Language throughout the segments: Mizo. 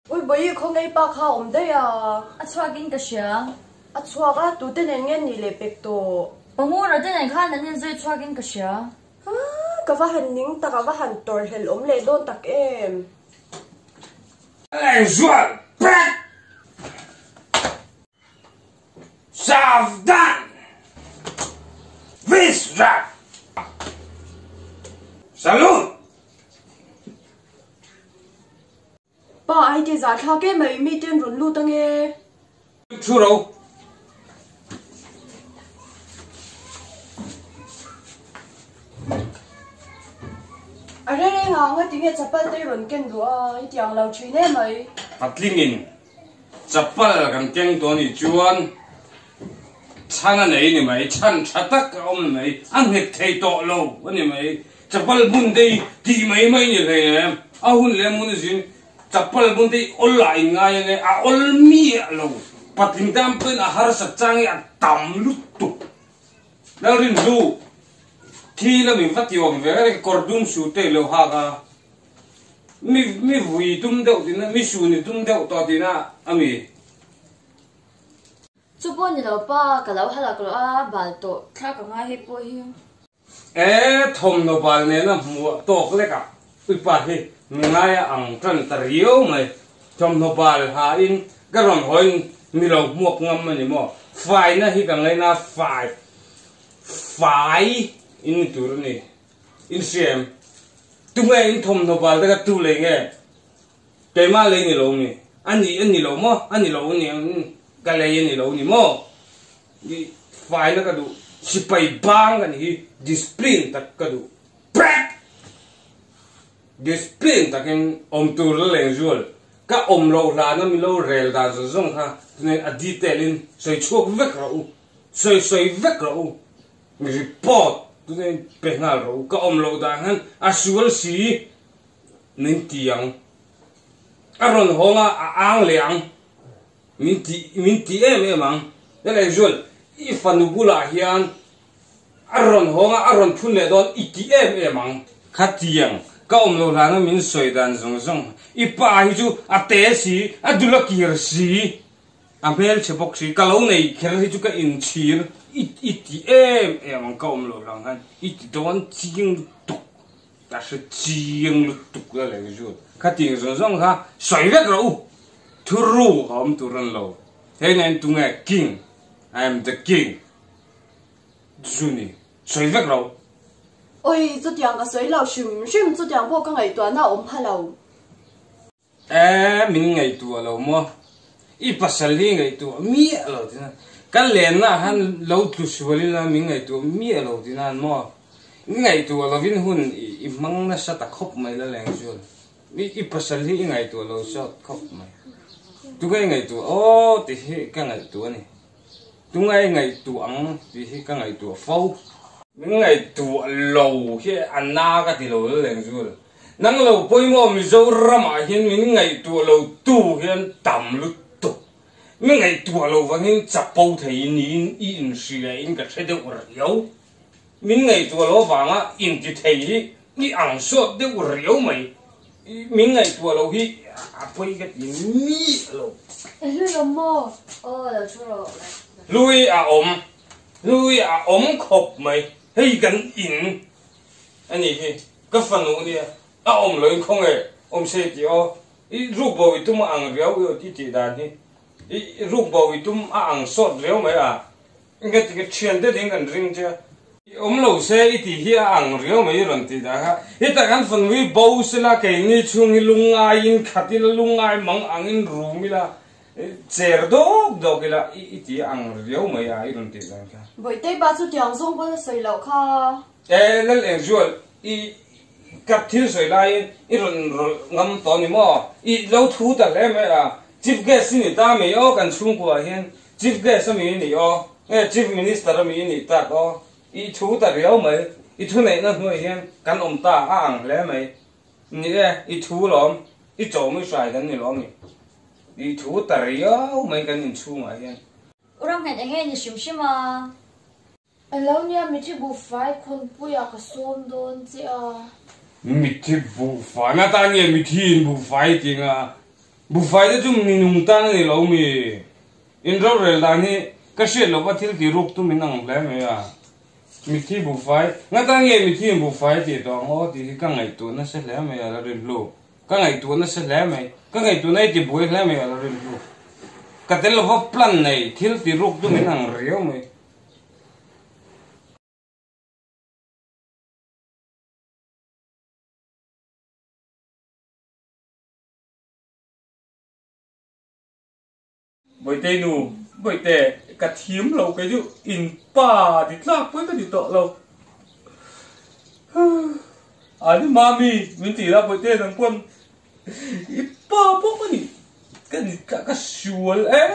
Ui Bawihi khaw ngei pa kha awm daih a. A chhuak in ka hria. A chhuak a, tute nen nge nih leh pek tawh? Pangura te nen khan an inzui chhuak in ka hria. Haa, ka va han ning tak, a va han tawrhhlelh awm leh dawn tak em. Lengzual prek! Savdhan! Visrat! Salute! Pa ai ti zahthlak em mai mi ten rawn lut ange. Thu ro. A reng reng ang a tinge chapal te i rawn ken duh a i tiang lo thin em mai. Patlingin chapal kan keng tawh anih chuan chhan a nei ni mai, chhan tha tak a awm ni mai, a nghet thei tawh lo a ni mai. Chapal bun te i tih mai mai ni hlei em? A hun leh hmun zin chapal bun te i awl ah in ngai ange, a awl miah lo. Patling tan pawhin a harsat chang hi a tam lutuk. Lalrinhlu, thi la min va ti awm ve reng, kawr dum su te i lo hak a, mi mi vui tum deuh tina, mi su ni tum deuh tawh tina a mi? Chu pawh ni lo pa, ka lo halak loh a, bal tawh thla ka ngai hei pawh hi. E, thawmhnaw bal nena hmuh tawk lek ah uipa hi mi ngai a ang tan ta riau mai. Thawmhnaw bal ha in ka rawn haw in mi lo hmuak ngam a ni maw? Faina hi ka ngaina fai fai in ni tur a ni. In hria em? Tunge in thawmhnaw bal te kha tu lei nge? Keimah lei ni lo mi? A ni a ni lo maw? A ni lo a ni ang ka lei a ni lo ni maw? I faina ka duh, sipai bang ka nih hi discipline tak ka duh prek! Discipline takin awm tur la leng zual, ka awm loh hlana min lo rel dan zawng zawng kha tunah a detail in sawi chhuak vek rawh u, sawi sawi vek rawh u, report tunah in pe nghal rawh u, ka awm loh dan khan a sual si min ti ang, a rawn hawng a a ang leh ang. Min ti min ti em em ang. Leh Zual, i fanu bulah hian a rawn hawng a, a rawn phun leh dawn i ti em em ang. Khatiang, ka awm lo hlana min sawi dan zawng zawng. I pa hi chu a te si, a dul a kir si, a hmelchhe bawk si, ka lo nei kher hi chu ka inchhir i i ti em em ang ka awm lo hlang khan i ti dawn chiang lutuk, ka hre chiang lutuk la leh Zual. Khatiang zawng zawng kha sawi vek rawh u. Thuruk a awm tur an lo. Hei nen tunge king? I am the king. Chu ni. Sawi vek lo. Oi, chutiang ka sawi lo hrim hrim, chutiang pawh ka ngaihtuahna a awm pha lo. E, min ngaihtuah lo maw? I pasal hi ngaihtuah miah lo tina. Ka lenna ah khan lo tlu sual ila min ngaihtuah miah lo tina an maw? I ngaihtuah lovin hun i hmang nasa ta khawp mai la leng chuan. I pasal hi i ngaihtuah lo sawt khawp mai. Tunge i ngaihtuah aw tih hi ka ngaihtuah a ni. Tunge i ngaihtuah ang tih hi ka ngaihtuah fo. Min ngaihtuah lo hi a na ka ti lo leng zul. Nang lo pawimawh Mizoram ah hian min ngaihtuah lo tu hian tam lutuk. Mi ngaihtuah lo vangin chapo thei niin i inhria in ka hre deuh riau. Min ngaihtuah lo vanga inti thei hi i ang sawt deuh riau mai. Min ngaihtuah lo hi a pawi ka ti miah lo. E hlui awm maw? Aw lo thu rawh. Hlui a awm, hlui a awm khawp mai. Hei kan in a nih hi, ka fanu nia, a awm loin khawnge awm se tih aw. I ruk bo i tum a ang riau i tih dan hi. I ruk bo i tum a ang sawt riau mai a. Engati nge thian te ding kan ring che a? I awm lo se i tih hi a ang riau mai i rawn tih dah kha. Hetah kan fanui bo sela keini chhung hi lungngai in khat ila lungngai mang ang in rum ila cher dawk dawk ila i ti a ang riau mai a i rawn tih dan kha. Bawihte pa chu tiang zawng pawn a sawi loh kha. E Lal Engzual i ka thil sawi laiin i rawn rawlh ngam tawh ni maw? I lo thu ta hle mai a. Chief Guest i ni ta mai aw kan chhungkua hian Chief Guest ami i nih aw? Nge Chief Minister ami i nih tak aw? I thu ta riau mai. I thu neihna hnuai hian kan awm ta a ang hle mai. Ni e, i thu lawm. I chawm i hrai kan ni lawm ni. I thu ta riau mai kan inchhungah hian. U Ramnghet enge ni hrim hrim a? Alo nia, mithi buhfai khawnpuiah ka sawm dawn che a. Mithi buhfai, nga tan nge mithi in buhfai tih nga? Buhfai te chu mi nung tan a ni lo mi. In rorel dan hi ka hriat loh va thil ti ruk tum in ang hle mai a. Mithi buhfai, ngatan nge mithi in buhfai tih tawh ang aw tih hi ka ngaihtuah nasa hle mai a la rinhlu. Ka ngaihtuah nasa hle mai. Ka ngaihtuahna hi ti buai hle mai a la rinhlu. Ka tel lova plan nei thil ti ruk tum in ang riau mai. Bawihte nu, Bawihte, ka thim lo kei chu in pa ti tlak pawh ka ti tawh lo. Ani mami min ti la Bawihte nang pawn i pa pawh ka ni ka ni ka ka sual em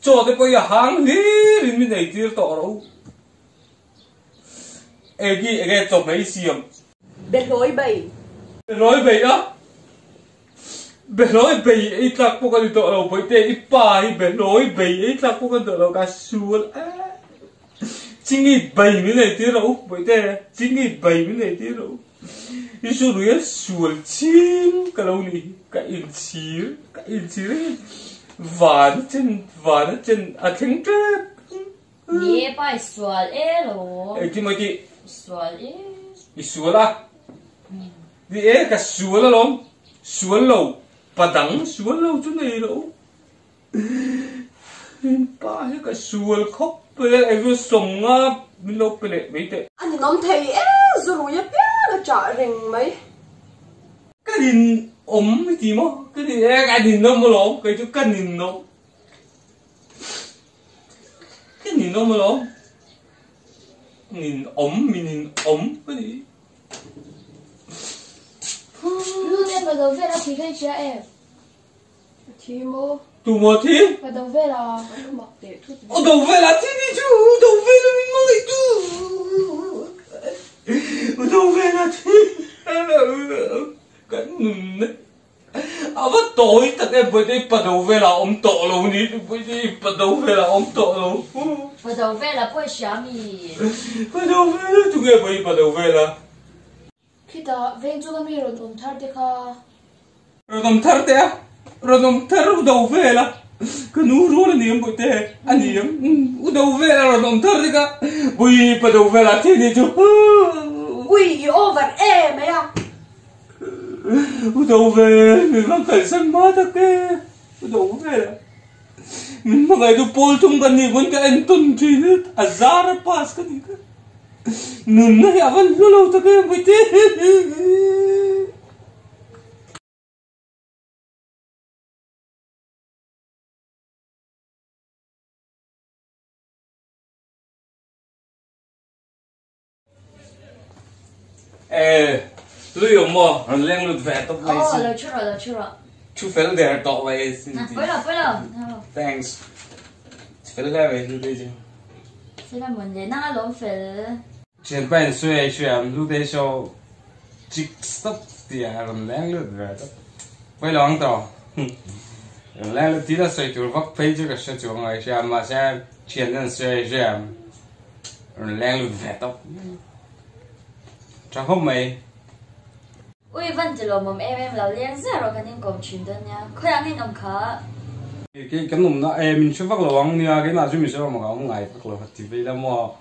chaw te pawh i a hang hlir in min ei tir tawh rawh u. Egi enge chawhmeh i siam? Behlawi bei. Behlawi bei a? Behlawi bei ei tlak pawh ka ni tawh lo Bawihte i pa hi behlawi bei ei tlak pawh ka ni tawh lo ka sual e. Chingit bei min ei tir rawh u Bawihte chingit bei min ei tir rawh u. I chu rui a sual ching ka lo ni ka inchhir ka inchhir hi van a chen van a chen a thleng tep. Ni pa i sual e lo. Engtin maw i tih? I sual e. I sual a? Ni e ka sual alawm. Sual lo. Pa dang sual lo chu nei lo. In pa hi ka sual khawp e eng sawm nga min lo pe leh mai teh. A ninawm thei e zurui apiang a chah reng mai. Ka ninawm i ti maw? Ka nin e ka ninawm alawm kei chu ka ninawm. Ka ninawm alawm. Ninawm, mi ninawm ka ni. Lu te pa do vel a thi kha i hria em? A thi maw? Tu maw a thi? Pa do vel a. An mak teh thut ve. O do vel a thi ni chu, u do vel a min hmangaih tu. U do vel a thi. Kan nun. A va tawi tak em Bawihte pa do velah awm tawh lo ni Bawihte pa do velah awm tawh lo. Pa do velah pawh i hria mi? Pa do velah tunge Bawihte pa do velah? Khitah veng chunga mi rawn awm thar te kha. Rawn awm thar te a? Rawn awm thar u do velah ka nu rual a ni em Bawihte a ni em? U do velah rawn awm thar te kha Bawihte pa do velah thi ni chu. Ui i over em mai a. U do ve, min rawn kalsan hma tak e, u do ve la. Min hmangaih chu pawl thum kan nih pawn ka en tawn thin a, a zar a pass ka nih kha. Nunna hi a van hlu lo tak em Puite. E, lui awm maw? Rawn leng lut ve tawp mai sin. Aw, lo thu rawh, lo thu rawh. Thu fel der tawh mai sin. Pawi lo, pawi lo. Thanks. Fel hle mai Hlutei chu. Fel a mawn le, nang a lawm fel. Thianpa in sawi a i hria ang, Hlutei show chik stop tih ah rawn leng lut ve tawp. Pawi lo ang tawh. Rawn leng lut thil a sawi tur vak phei chu ka hre chuang a i hria, mahse thian ten sawi a i hria ang. Rawn leng lut ve tawp. Tha khawp mai. Ui van ti lawmawm em em lo leng zia rawh kan inkawm thin dawn nia. Khawi ang in awm kha? Kei kan awmna e min hre vak lo ang nia keimah chu Mizoram ah ka awm ngai vak lo ti vei la maw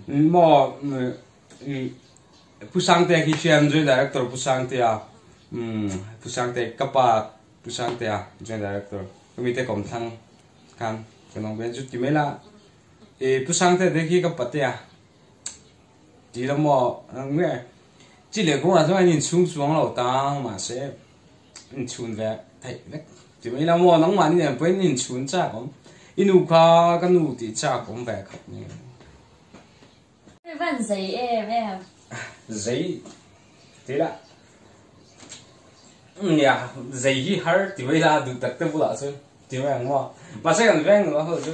maw Pu Sangtea khi hriam Joint Director Pu Sangtea Pu Sangtea ka pa Pu Sangtea Joint Director ka mite kawmthlang khan kan awm ve chu ti mai la. E Pu Sangte te khi ka pate a ti lo maw nge chi leh kawngah chuan an inchhung chuang lo tang mahse inchhun ve theih vek ti mai lo maw nangmahni nen pawhin inchhun chak awm i nu kha ka nu tih chak awm ve khat ni. Van zei em em. Zei ti la nia zei hi har ti mai la duh tak te bulah chuan ti mai ang maw mahse kan veng nula ho chu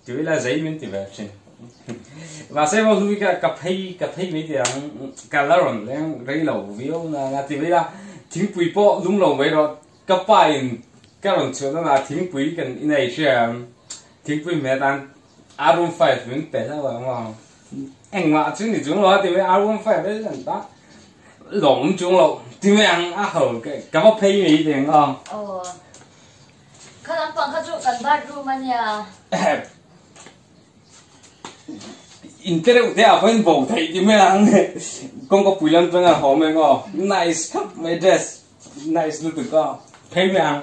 Ti ila zei min ti ve thin. Mahse maw hlui ka ka phei ka phei mai tih ang ka la rawn leng rei lo viau na nga ti ila thingpui pawh lum lo mai rawh ka pa in ka rawn chhuah na ah thingpui kan inei hria ang thingpui hmeh tan R15 min pe hlauh ang maw engmah chu ni chung lo a ti mai R15 vek an ta. Lawm chuang loh ti mai ang a ho ka va phei mai teng aw. Aw. Kha lampang kha chu kan bathroom a nia. In te reuh te ah pawhin bo theih ti mai ang kawngka pui lam atanga haw mai ang aw. Nice khap mai dress nice lutuk aw phei mai ang.